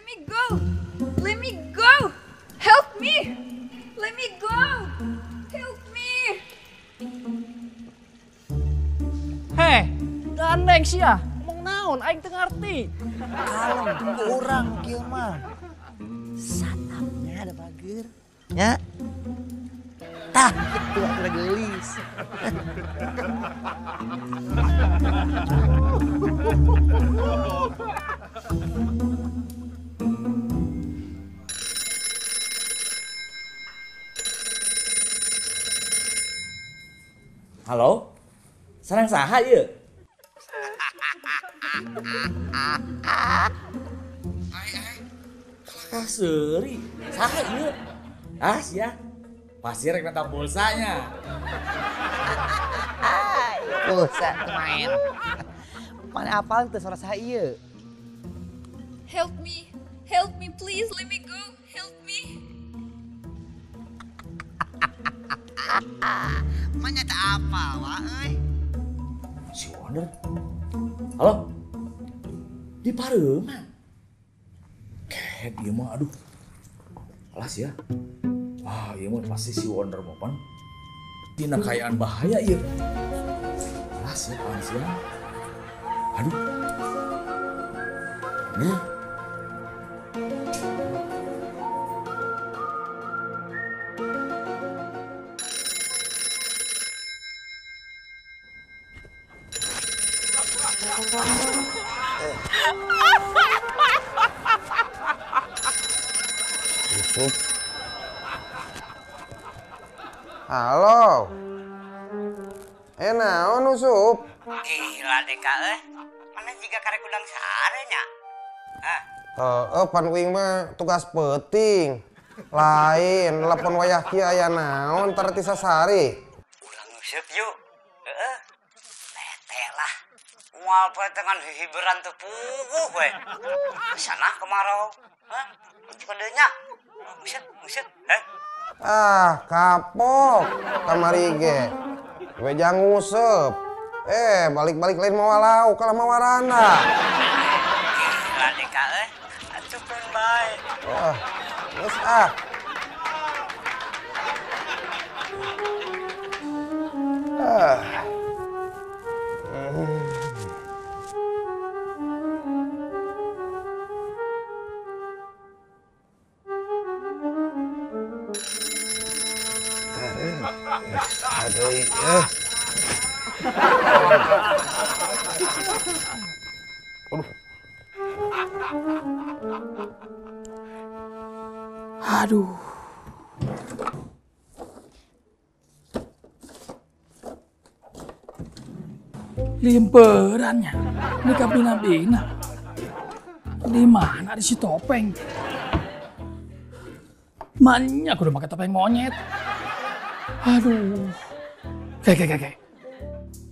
Let me go. Let me go. Help me. Let me go. Help me. Heh, gandeng sia. Ngomong naon aing teu ngarti. Kalem urang kieu mah. Satapnya ada bager. Nya. Tah, kitu atuh geulis. Halo? Sareng saha ieu? Ai, seuri. Saha ieu? Ah, sia. Pasti rek minta pulsanya. Pulsa main. Mana apal teu suara saha ieu? Help me. Help me please, let me go. Help me. Mana tak apa wa euy. Si Wonder. Halo? Di Pareuman. Kehet ieu mah aduh. Alas ya. Wah, ieu mah pasti si Wonder mah pan. Tina kayaan bahaya ieu. Alas ya, alas ya. Aduh. Nih. Yusuf. Halo. Naon Usup? Gila deka euy. Mana jiga karek udang sare nya? Hah? Heeh, pan uing mah tugas peuting. Lain telepon wayah kieu aya naon tar ti sasari. Ulang nguseup yuk. Heeh. Tete lah. Moal poe dengan hiburan teu puguh we. Sana kemarau. Hah? Kodenya. Nguseup, nguseup. Heh. Ah, kapok kamari ge. We nguseup. Balik-balik lain mawa lauk kalah mawa randa. Gila deka euy. Acukeun bae. Ah, geus ah. Ah. Aduh, ya. Aduh. Aduh. Limperannya. Ini kabina-bina. Di mana di si topeng? Mannya aku udah pakai topeng monyet. Aduh. Kayak.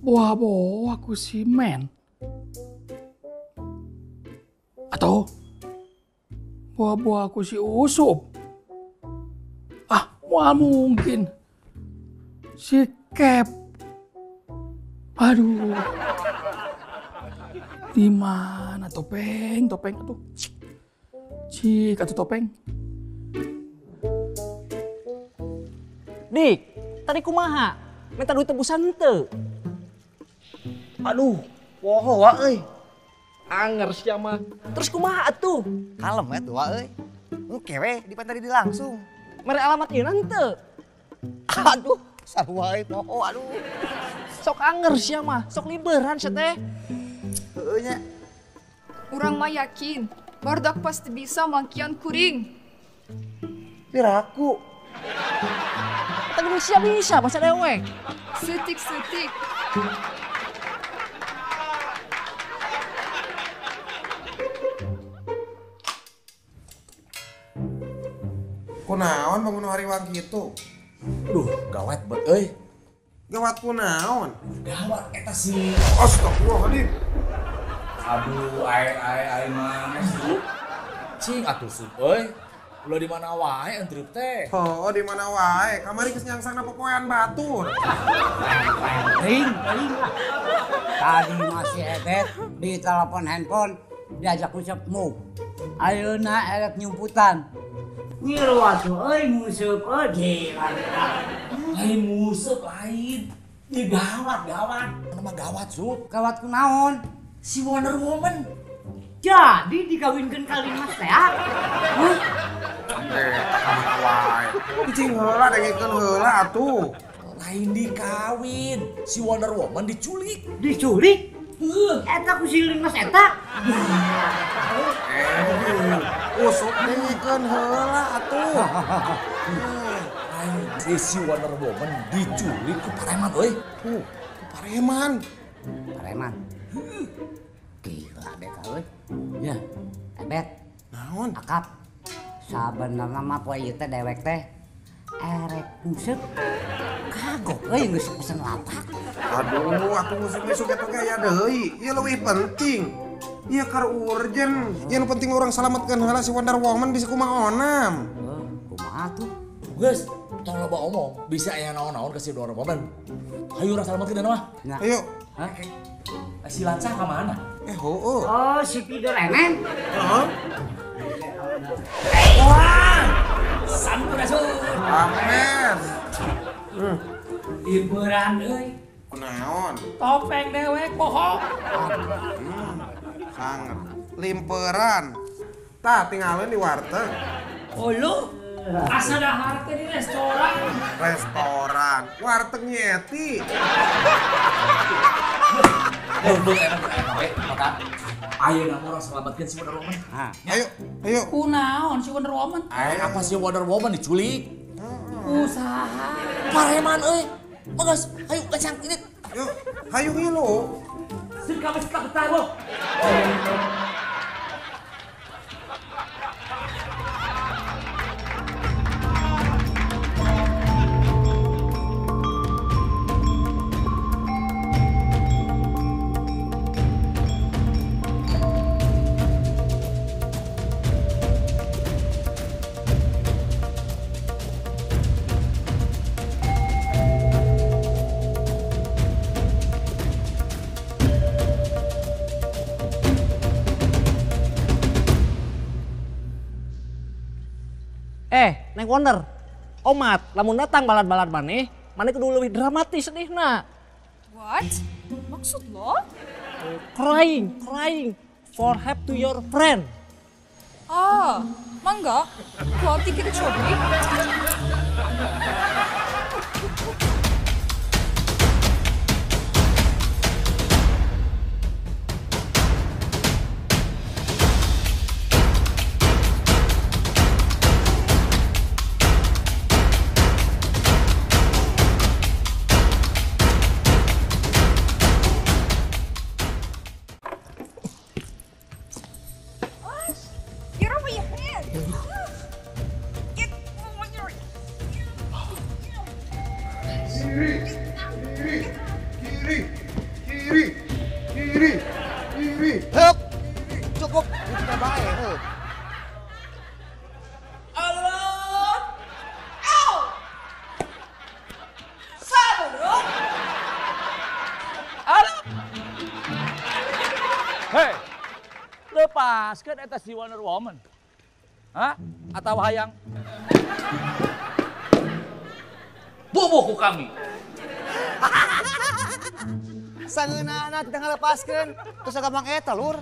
Boa-boa aku si men. Atau boa-boa aku si Usup. Ah, wah mungkin. Si Cap. Aduh. Di mana topeng? Topeng aduh. Cik, atuh topeng. Dik, tadi kumaha? Minta duit tebusan henteu. Aduh, poho wa euy. Anger sia mah. Terus kumaha atuh? Kalem atuh wa euy. Engke we dipantari di langsung. Mere alamat ieu henteu. Aduh, sarua euy poho aduh. Sok anger sia mah, sok liburan sia teh. Heueuh nya. Urang mah yakin, barudak pasti bisa mangkian kuring. Piraku. Tapi sia bisa bahasa dewek. Setik-setik. Kunaon bangun hariwang kitu? Duh, gawat bet euy. Gawat kunaon? Gawat eta si. Astagfirullahaladzim. Aduh, ai mana sih? Cing atuh sup euy. Ulah di mana wae entrep teh. Oh, di mana wae? Kamari geus nyangsana popoean batur. Ring, ring. Tadi masih ebet di telepon handphone Diajak nguseup move. Ayeuna erek nyumputan. Ngilu atuh euy nguseup euy gila. Lain nguseup lain. Ieu gawat gawat. Nama gawat Sup. Gawat kunaon? Si Wonder Woman. Jadi dikawinkeun ka Limas teh ah. Hah? Cicing heula dengekeun heula atuh. Lain dikawin, si Wonder Woman diculik. Diculik? Eta ku si Limas eta. Usuk dengekeun heula atuh. Lain si Wonder Woman diculik ku pareman euy. Ku pareman. Pareman. Gila deh euy. Ya, Ebet. Naon? Akap. Sabenerna mah poe ieu teh dewek teh erek nguseup. Kagok euy geus pesen lapak. Aduh, atuh nguseup-nguseup eta ge aya deui. Ieu leuwih penting. Ieu keur urgent. Ieu nu penting urang salametkeun heula si Wonder Woman bisa kumaha onam. Heuh, kumaha tuh? Geus, tong loba omong, bisa aya naon-naon ka si Wonder Woman. Hayu urang salametkeun mah. Ayo. Hah? Si Lanca ka mana? Heueuh. Oh, si Pider Enen. Heeh. Wah! Sampurasun. Amin. Hiburan euy. Kunaon? Topeng dewek bohong. Sangat. Limperan. Tah tinggalin di warteg. Oh lu? Asa dahar teh di restoran. Restoran. Warteg nyeti. Aduh, enak enak makan. Ayo nama orang selamatkan si Wonder Woman. Ayo, ayo. Kunaon si Wonder Woman? Apa si Wonder Woman diculik? Usaha. Pareman euy. Bagus, ayo kacang ini. Yuk, hayu ngilu. Sir kami tak betah lo. Neng Wonder, omat, lamun datang balad-balad maneh, maneh kudu leuwih dramatis sedihna. What? Maksud lo? Crying, crying for help to your friend. Ah, mangga. Keluar tiket cobi. Kiri, kiri, kiri, kiri. Hup, cukup. Kita bae, hup. Alon, au, sabro, alon. Hei, lepaskan eta si Wonder Woman. Hah? Atau hayang? Boboh ku kami. Sangeunana tidak ngalepaskeun, terus gampang eta lur.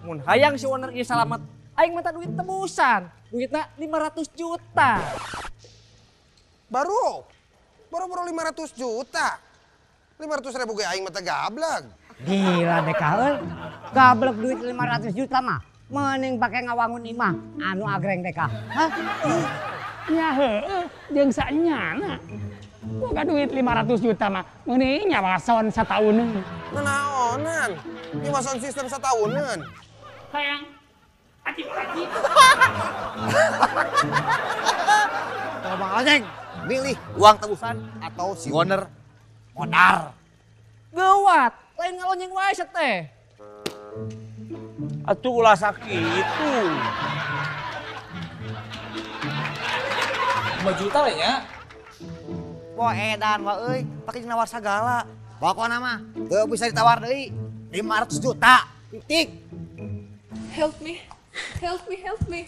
Mun hayang si Wonder ieu salamet, aing minta duit tebusan. Duitna 500 juta. Baru 500 juta. 500 ribu ge aing mah teh gablek. Gila deh euy. Gablek duit 500 juta mah. Mending pake ngawangun imah anu agreng deh kah. Hah? Nya heueuh jeung sanyana. Boga duit 500 juta mah meuni nyawason satauneun. Nanaonan? Nyawason sistem satauneun. Hayang acip-acip. Bang Aleng, milih uang tebusan atau si Wonder modar. Gawat, lain ngalonyeng wae teh. Atuh ulah sakitu. 5 juta lah ya. Wah edan wah euy, pake nawar sagala. Pokona mah teu bisa ditawar deui. 500 juta. Titik. Help me. Help me, help me.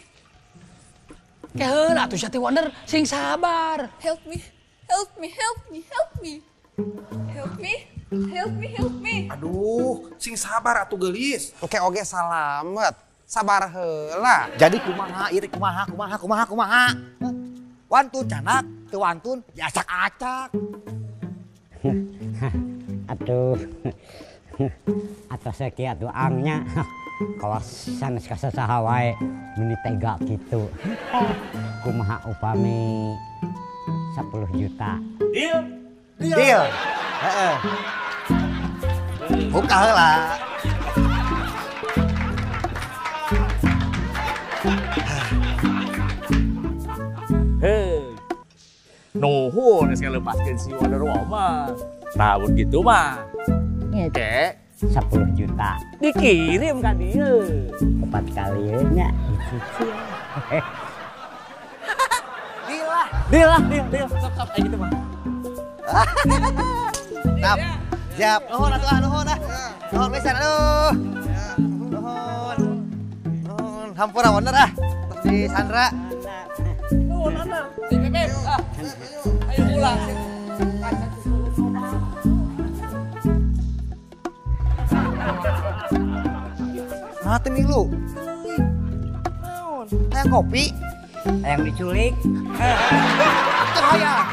Keheula atuh sia teh Wonder, sing sabar. Help me. Help me, help me, help me. Help me. Help me, help me. Aduh, sing sabar atuh geulis. Oke oge salamet. Sabar heula. Jadi kumaha ieu teh kumaha kumaha kumaha kumaha. Wantun canak, teu wantun diacak-acak. Atuh. Atos sakieu atuh angnya. Kawas sanes ka sasaha wae meuni tega kitu. Kumaha upami 10 juta. Deal. Deal. Heeh. Buka heula. Hei. Nuhun geus ngalepaskeun si Wonder Woman. Tah mun kitu mah. Engke 10 juta dikirim ka dieu. 4 kali nya dicicil. Deal lah. Deal lah, deal, deal. Sok sok kayak gitu mah. Siap. Siap. Nuhun atuh ah, nuhun ah. Nuhun pisan aduh. Nuhun. Nuhun. Hampura Wonder ah. Terus di Sandra. Nuhun Wonder. Si Bebek. Ah. Ayo pulang. Nah, teh milu. Naon? Hayang kopi? Hayang diculik. Teu hayang.